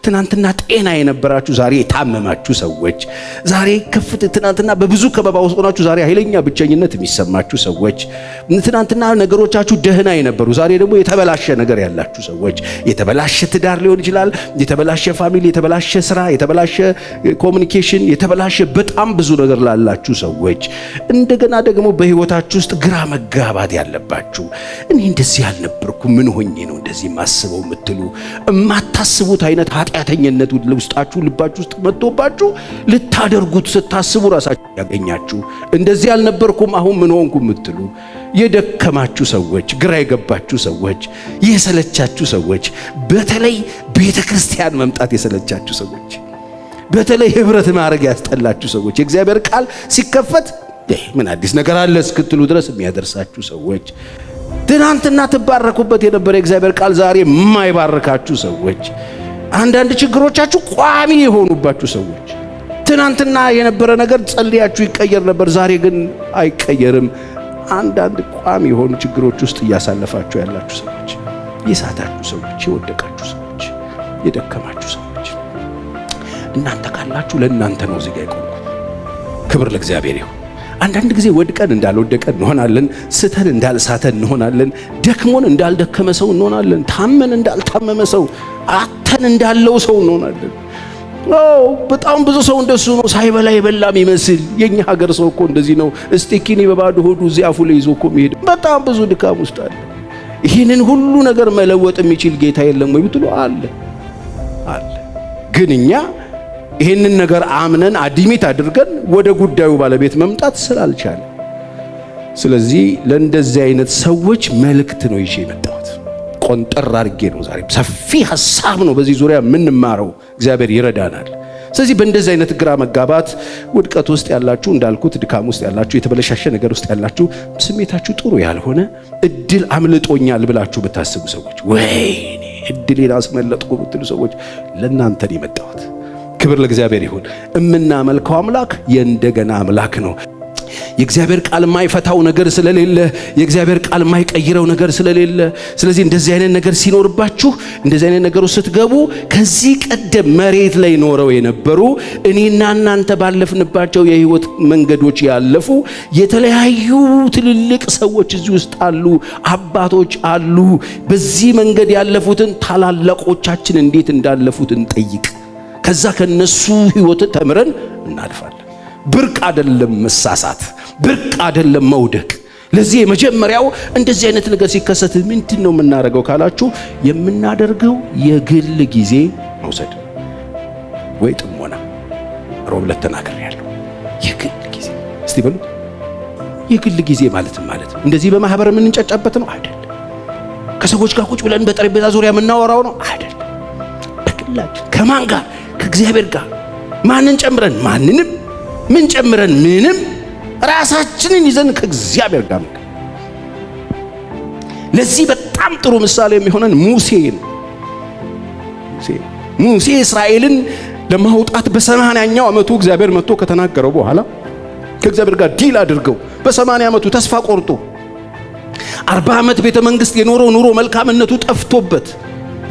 ትናንትና ጤና የነበራችሁ ዛሬ የታመማችሁ ሰዎች፣ ዛሬ ከፍት ትናንትና በብዙ ከበባ ውስጥ ሆናችሁ ዛሬ ኃይለኛ ብቸኝነት የሚሰማችሁ ሰዎች፣ ትናንትና ነገሮቻችሁ ደህና የነበሩ ዛሬ ደግሞ የተበላሸ ነገር ያላችሁ ሰዎች፣ የተበላሸ ትዳር ሊሆን ይችላል፣ የተበላሸ family፣ የተበላሸ ስራ፣ የተበላሸ communication፣ የተበላሸ በጣም ብዙ ነገር ላላችሁ ሰዎች፣ እንደገና ደግሞ በህይወታችሁ ውስጥ ግራ መጋባት ያለባችሁ፣ እኔ እንደዚህ አልነበርኩ፣ ምን ሆኜ ነው እንደዚህ የማስበው የምትሉ፣ የማታስቡት አይነት ኃጢአተኝነት ውስጣችሁ ልባችሁ ውስጥ መጥቶባችሁ ልታደርጉት ስታስቡ ራሳችሁ ያገኛችሁ፣ እንደዚህ አልነበርኩም አሁን ምን ሆንኩ የምትሉ የደከማችሁ ሰዎች፣ ግራ የገባችሁ ሰዎች፣ የሰለቻችሁ ሰዎች፣ በተለይ ቤተ ክርስቲያን መምጣት የሰለቻችሁ ሰዎች፣ በተለይ ህብረት ማድረግ ያስጠላችሁ ሰዎች፣ የእግዚአብሔር ቃል ሲከፈት ምን አዲስ ነገር አለ እስክትሉ ድረስ የሚያደርሳችሁ ሰዎች፣ ትናንትና ትባረኩበት የነበረ የእግዚአብሔር ቃል ዛሬ የማይባርካችሁ ሰዎች፣ አንዳንድ ችግሮቻችሁ ቋሚ የሆኑባችሁ ሰዎች፣ ትናንትና የነበረ ነገር ጸልያችሁ ይቀየር ነበር፣ ዛሬ ግን አይቀየርም። አንዳንድ ቋሚ የሆኑ ችግሮች ውስጥ እያሳለፋችሁ ያላችሁ ሰዎች፣ የሳታችሁ ሰዎች፣ የወደቃችሁ ሰዎች፣ የደከማችሁ ሰዎች እናንተ ካላችሁ ለእናንተ ነው እዚህ ጋር የቆምኩት። ክብር ለእግዚአብሔር ይሁን። አንዳንድ ጊዜ ወድቀን እንዳልወደቀን እንሆናለን። ስተን እንዳልሳተን እንሆናለን። ደክሞን እንዳልደከመ ሰው እንሆናለን። ታመን እንዳልታመመ ሰው፣ አተን እንዳለው ሰው እንሆናለን። በጣም ብዙ ሰው እንደሱ ነው። ሳይበላ የበላ የሚመስል የኛ ሀገር ሰው እኮ እንደዚህ ነው። እስቲኪኒ በባዶ ሆዱ እዚህ አፉ ላይ ይዞ እኮ የሚሄድ በጣም ብዙ ድካም ውስጥ አለ። ይህንን ሁሉ ነገር መለወጥ የሚችል ጌታ የለም ወይ ብትሉ አለ፣ አለ። ግን እኛ ይህንን ነገር አምነን admit አድርገን ወደ ጉዳዩ ባለቤት መምጣት ስላልቻለ፣ ስለዚህ ለእንደዚህ አይነት ሰዎች መልእክት ነው ይዤ የመጣሁት። ቆንጠር አድርጌ ነው ዛሬ። ሰፊ ሐሳብ ነው በዚህ ዙሪያ የምንማረው። እግዚአብሔር ይረዳናል። ስለዚህ በእንደዚህ አይነት ግራ መጋባት፣ ውድቀት ውስጥ ያላችሁ፣ እንዳልኩት ድካም ውስጥ ያላችሁ፣ የተበለሻሸ ነገር ውስጥ ያላችሁ፣ ስሜታችሁ ጥሩ ያልሆነ፣ እድል አምልጦኛል ብላችሁ ብታስቡ ሰዎች፣ ወይኔ እድሌን አስመለጥኩ ብትሉ ሰዎች ለእናንተ ነው የመጣሁት። ክብር ለእግዚአብሔር ይሁን። እምናመልከው አምላክ የእንደገና አምላክ ነው። የእግዚአብሔር ቃል የማይፈታው ነገር ስለሌለ፣ የእግዚአብሔር ቃል የማይቀይረው ነገር ስለሌለ፣ ስለዚህ እንደዚህ አይነት ነገር ሲኖርባችሁ፣ እንደዚህ አይነት ነገር ውስጥ ስትገቡ፣ ከዚህ ቀደም መሬት ላይ ኖረው የነበሩ፣ እኔና እናንተ ባለፍንባቸው የህይወት መንገዶች ያለፉ የተለያዩ ትልልቅ ሰዎች እዚህ ውስጥ አሉ፣ አባቶች አሉ። በዚህ መንገድ ያለፉትን ታላላቆቻችን እንዴት እንዳለፉት እንጠይቅ። ከዛ ከነሱ ህይወት ተምረን እናልፋለን። ብርቅ አይደለም መሳሳት፣ ብርቅ አይደለም መውደቅ። ለዚህ የመጀመሪያው እንደዚህ አይነት ነገር ሲከሰት ምንድን ነው የምናደርገው ካላችሁ፣ የምናደርገው የግል ጊዜ መውሰድ ወይ ጥሞና። ሮብ ዕለት ተናግሬያለሁ። የግል ጊዜ እስቲ በሉት። የግል ጊዜ ማለት እንደዚህ በማህበር የምንንጫጫበት ነው አይደለም። ከሰዎች ጋር ቁጭ ብለን በጠረጴዛ ዙሪያ የምናወራው ነው አይደለም። በግላችን ከማን ጋር? ከእግዚአብሔር ጋር። ማንን ጨምረን? ማንንም። ምን ጨምረን? ምንም። ራሳችንን ይዘን ከእግዚአብሔር ጋር። ለዚህ በጣም ጥሩ ምሳሌ የሚሆነን ሙሴ ነው። ሙሴ እስራኤልን ለማውጣት በ80ኛው ዓመቱ እግዚአብሔር መጥቶ ከተናገረው በኋላ፣ ከእግዚአብሔር ጋር deal አድርገው በ80 ዓመቱ ተስፋ ቆርጦ፣ 40 ዓመት ቤተ መንግስት የኖረው ኑሮ መልካምነቱ ጠፍቶበት፣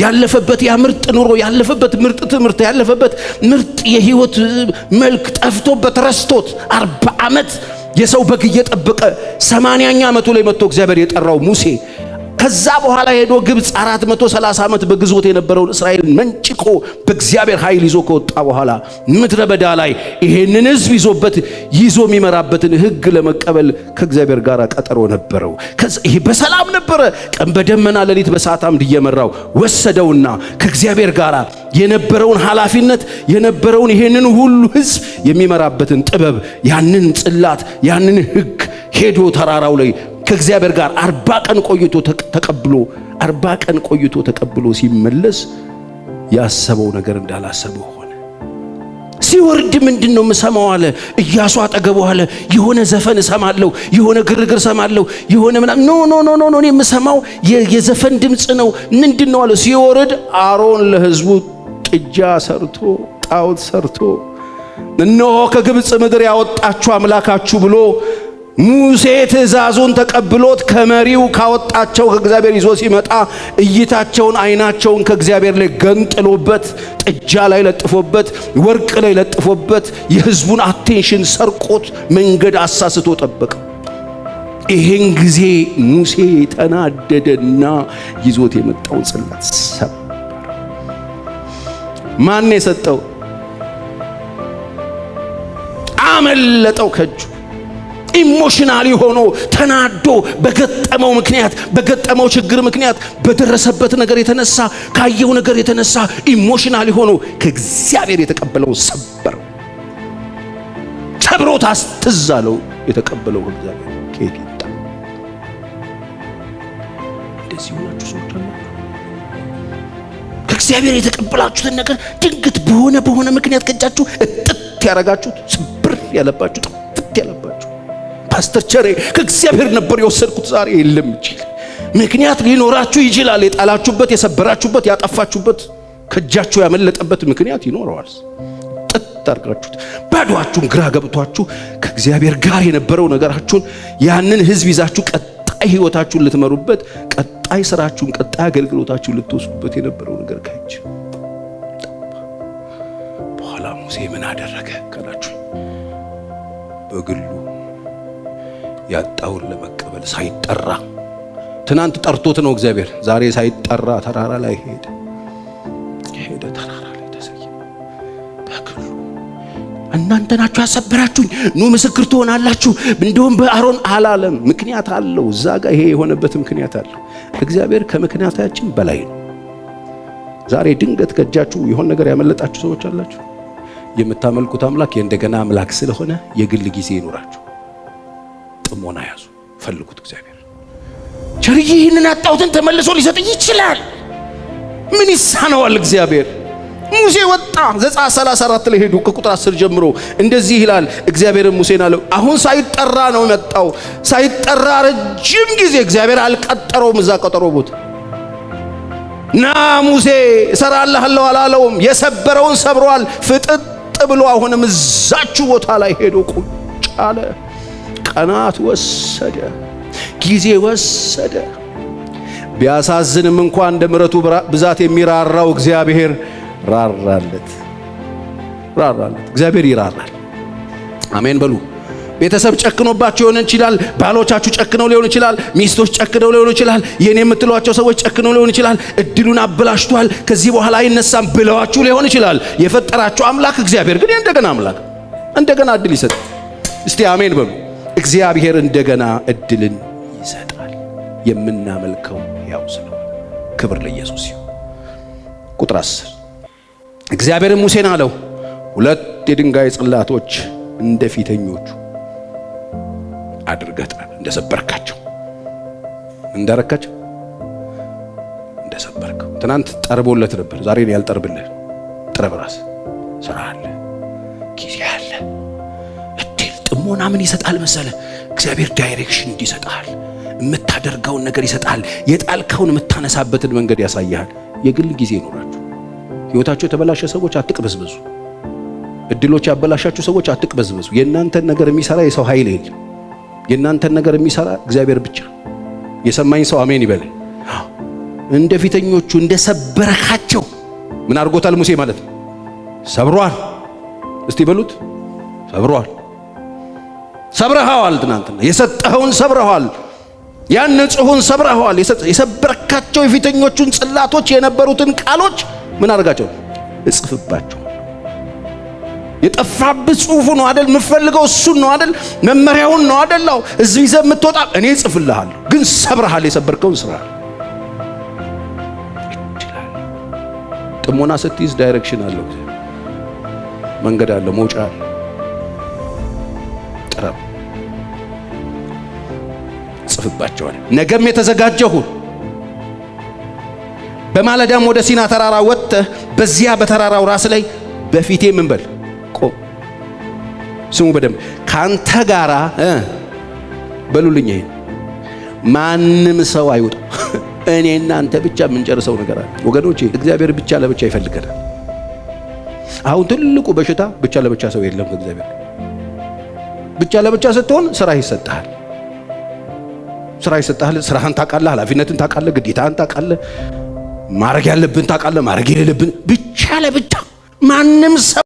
ያለፈበት ያ ምርጥ ኑሮ፣ ያለፈበት ምርጥ ትምህርት፣ ያለፈበት ምርጥ የህይወት መልክ ጠፍቶበት፣ ረስቶት፣ 40 ዓመት የሰው በግ እየጠበቀ 80ኛ ዓመቱ ላይ መጥቶ እግዚአብሔር የጠራው ሙሴ፣ ከዛ በኋላ ሄዶ ግብፅ 430 ዓመት በግዞት የነበረውን እስራኤልን መንጭቆ በእግዚአብሔር ኃይል ይዞ ከወጣ በኋላ፣ ምድረ በዳ ላይ ይሄንን ሕዝብ ይዞበት ይዞ የሚመራበትን ሕግ ለመቀበል ከእግዚአብሔር ጋር ቀጠሮ ነበረው። ይሄ በሰላም ነበረ። ቀን በደመና ሌሊት በእሳት አምድ እየመራው ወሰደውና ከእግዚአብሔር ጋር የነበረውን ኃላፊነት፣ የነበረውን ይሄንን ሁሉ ሕዝብ የሚመራበትን ጥበብ፣ ያንን ጽላት፣ ያንን ሕግ ሄዶ ተራራው ላይ ከእግዚአብሔር ጋር 40 ቀን ቆይቶ ተቀብሎ፣ 40 ቀን ቆይቶ ተቀብሎ ሲመለስ ያሰበው ነገር እንዳላሰበው ሆነ። ሲወርድ ምንድን ነው የምሰማው አለ። ኢያሱ አጠገቡ አለ። የሆነ ዘፈን እሰማለሁ፣ የሆነ ግርግር እሰማለሁ፣ የሆነ ምናምን። No, no, no, no፣ እኔ የምሰማው የዘፈን ድምፅ ነው። ምንድን ነው አለ። ሲወርድ አሮን ለህዝቡ ጥጃ ሰርቶ፣ ጣዖት ሰርቶ፣ እነሆ ከግብፅ ምድር ያወጣችሁ አምላካችሁ ብሎ ሙሴ ትእዛዙን ተቀብሎት ከመሪው ካወጣቸው ከእግዚአብሔር ይዞ ሲመጣ እይታቸውን አይናቸውን ከእግዚአብሔር ላይ ገንጥሎበት፣ ጥጃ ላይ ለጥፎበት፣ ወርቅ ላይ ለጥፎበት፣ የሕዝቡን attention ሰርቆት መንገድ አሳስቶ ጠበቀ። ይህን ጊዜ ሙሴ ተናደደና ይዞት የመጣውን ጽላት ሰበረ። ማን የሰጠው? አመለጠው ከእጁ። Emotionally ሆኖ ተናዶ በገጠመው ምክንያት፣ በገጠመው ችግር ምክንያት፣ በደረሰበት ነገር የተነሳ፣ ካየው ነገር የተነሳ emotionally ሆኖ ከእግዚአብሔር የተቀበለውን ሰበረው። ሰብሮት አስትዝ አለው። የተቀበለው ከእግዚአብሔር ከየት ይምጣ? እንደዚህ ሆናችሁ ሰዎች አላችሁ። ከእግዚአብሔር የተቀበላችሁትን ነገር ድንገት በሆነ በሆነ ምክንያት ከእጃችሁ እጥት ያረጋችሁት፣ ስብር ያለባችሁ፣ ጥፍት ያለባችሁ፣ ፓስተር ቸሬ ከእግዚአብሔር ነበር የወሰድኩት ዛሬ የለም ይችል ምክንያት ሊኖራችሁ ይችላል። የጣላችሁበት፣ የሰበራችሁበት፣ ያጠፋችሁበት፣ ከእጃችሁ ያመለጠበት ምክንያት ይኖረዋል። ጥጥ አድርጋችሁት ባዶአችሁን ግራ ገብቷችሁ ከእግዚአብሔር ጋር የነበረው ነገራችሁን ያንን ህዝብ ይዛችሁ ቀጣይ ህይወታችሁን ልትመሩበት፣ ቀጣይ ስራችሁን፣ ቀጣይ አገልግሎታችሁን ልትወስዱበት የነበረው ነገር ከእጅ በኋላ ሙሴ ምን አደረገ ካላችሁ፣ በግሉ ያጣውን ለመቀበል ሳይጠራ፣ ትናንት ጠርቶት ነው እግዚአብሔር፣ ዛሬ ሳይጠራ ተራራ ላይ ሄደ ሄደ፣ ተራራ ላይ ተሰየመ። በግሉ እናንተ ናችሁ ያሰበራችሁኝ፣ ኑ ምስክር ትሆናላችሁ፣ እንዲሁም በአሮን አላለም። ምክንያት አለው። እዛ ጋር ይሄ የሆነበት ምክንያት አለው። እግዚአብሔር ከምክንያታችን በላይ ነው። ዛሬ ድንገት ከእጃችሁ የሆነ ነገር ያመለጣችሁ ሰዎች አላችሁ። የምታመልኩት አምላክ የእንደገና አምላክ ስለሆነ የግል ጊዜ ይኖራችሁ። ጥሞና ያዙ፣ ፈልጉት። እግዚአብሔር ቸርዬ ይህንን ያጣሁትን ተመልሶ ሊሰጥኝ ይችላል። ምን ይሳነዋል እግዚአብሔር? ሙሴ ወጣ። ዘጸአት 34 ላይ ሄዱ። ከቁጥር 10 ጀምሮ እንደዚህ ይላል። እግዚአብሔርም ሙሴን አለው፣ አሁን ሳይጠራ ነው የመጣው። ሳይጠራ ረጅም ጊዜ እግዚአብሔር አልቀጠረውም። እዛ ቀጠሮ ቦታ ና ሙሴ እሰራልሃለሁ አላለውም። የሰበረውን ሰብሯል። ፍጥጥ ብሎ አሁንም እዛችሁ ቦታ ላይ ሄዶ ቁጭ አለ። ቀናት ወሰደ፣ ጊዜ ወሰደ። ቢያሳዝንም እንኳን እንደ ምሕረቱ ብዛት የሚራራው እግዚአብሔር ራራለት፣ ራራለት። እግዚአብሔር ይራራል። አሜን በሉ። ቤተሰብ ጨክኖባቸው ሊሆን ይችላል። ባሎቻችሁ ጨክነው ሊሆን ይችላል። ሚስቶች ጨክነው ሊሆን ይችላል። የኔ የምትሏቸው ሰዎች ጨክነው ሊሆን ይችላል። እድሉን አበላሽቷል፣ ከዚህ በኋላ አይነሳም ብለዋችሁ ሊሆን ይችላል። የፈጠራችሁ አምላክ እግዚአብሔር ግን እንደገና አምላክ እንደገና እድል ይሰጣል። እስቲ አሜን በሉ። እግዚአብሔር እንደገና እድልን ይሰጣል። የምናመልከው ያው ስለሆነ ክብር ለኢየሱስ ይሁን። ቁጥር 10፣ እግዚአብሔርም ሙሴን አለው፣ ሁለት የድንጋይ ጽላቶች እንደ ፊተኞቹ አድርገህ ጥረብ። እንደሰበርካቸው፣ እንዳረካቸው፣ እንደሰበርከው። ትናንት ጠርቦለት ነበር፣ ዛሬ ነው ያልጠርብልህ። ጥረብ፣ ራስ ስራ አለ፣ ጊዜ አለ፣ እድል። ጥሞና ምን ይሰጣል መሰለ? እግዚአብሔር direction እንዲሰጣል፣ የምታደርገውን ነገር ይሰጣል። የጣልከውን የምታነሳበትን መንገድ ያሳይሃል። የግል ጊዜ ይኖራችሁ። ህይወታቸው የተበላሸ ሰዎች አትቅበዝበዙ። እድሎች ያበላሻችሁ ሰዎች አትቅበዝበዙ። የእናንተን ነገር የሚሰራ የሰው ኃይል የለም። የእናንተን ነገር የሚሰራ እግዚአብሔር ብቻ። የሰማኝ ሰው አሜን ይበል። እንደ ፊተኞቹ እንደ ሰበረካቸው ምን አድርጎታል ሙሴ ማለት ነው? ሰብሯል። እስቲ በሉት፣ ሰብሯል። ሰብረኸዋል። ትናንትና የሰጠኸውን ሰብረኸዋል። ያን ንጹሑን ሰብረኸዋል። የሰበረካቸው የፊተኞቹን ጽላቶች የነበሩትን ቃሎች ምን አድርጋቸው? እጽፍባቸው። የጠፋብህ ጽሁፉ ነው አይደል? የምፈልገው እሱን ነው አይደል? መመሪያውን ነው አይደል? እዚህ ይዘህ የምትወጣ እኔ እጽፍልሃለሁ። ግን ሰብረሃል። የሰበርከውን ስራል። ጥሞና ስትይዝ direction አለው፣ መንገድ አለው፣ መውጫ አለው። ጥረብ፣ ጽፍባቸዋል። ነገም የተዘጋጀሁ በማለዳም ወደ ሲና ተራራ ወጥተህ በዚያ በተራራው ራስ ላይ በፊቴ ምን በል፣ ቆም። ስሙ በደንብ፣ ካንተ ጋራ በሉልኝ። ይሄን ማንም ሰው አይውጣ። እኔ እናንተ ብቻ የምንጨርሰው ነገር አለ ወገኖቼ። እግዚአብሔር ብቻ ለብቻ ይፈልገናል። አሁን ትልቁ በሽታ ብቻ ለብቻ ሰው የለም ከእግዚአብሔር። ብቻ ለብቻ ስትሆን ስራ ይሰጥሃል። ስራ ይሰጥሃል። ስራህን ታውቃለህ፣ ኃላፊነትን ታውቃለህ፣ ግዴታህን ታውቃለህ፣ ማድረግ ያለብን ታውቃለህ፣ ማድረግ የሌለብን። ብቻ ለብቻ ማንም ሰው